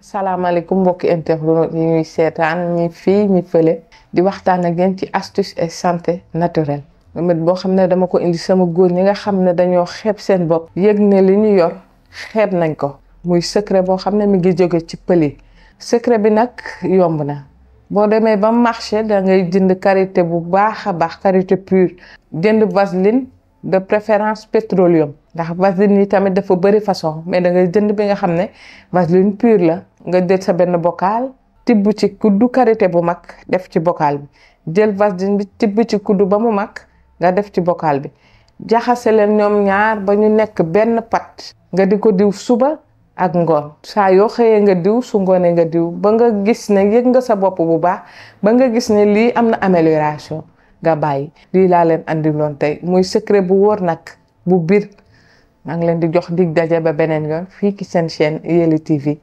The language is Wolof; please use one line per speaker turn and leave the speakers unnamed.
salaamaaleykum mbokki internet yi ñuy seetaan ñi fii ñi fële di waxtaan ak yéen ci astuce et santé naturelle remède boo xam ne dama ko indi sama góor ñi nga xam ne dañoo xeeb seen bopp yëg ne li ñu yor xeeb nañ ko muy secret boo xam ne mi ngi jóge ci pël yi secret bi nag yomb na boo demee ba marché da ngay jënd karité bu baax a baax karité pure jënd vaseline de préférence pétroleum ndax vaseline yi tamit dafa bëri façon mais da ngay jënd bi nga xam ne vaseline pure la nga jël sa benn bocal tibb ci kuddu karité bu mag def ci bocal bi jël vaseline bi tibb ci kuddu ba mu mag nga def ci bocal bi jaxase leen ñoom ñaar ba ñu nekk benn pat nga di ko diw suba ak ngoon saa yoo xëyee nga diw su ngoonee nga diw ba nga gis ne yëg nga sa bopp bu baax ba nga gis ne lii am na amélioration nga bàyyi. lii laa leen andiloon tey muy secret bu wóor nag bu biir maa ngi leen di jox dig daje ba beneen yoon fii ci seen chaîne Yelli TV.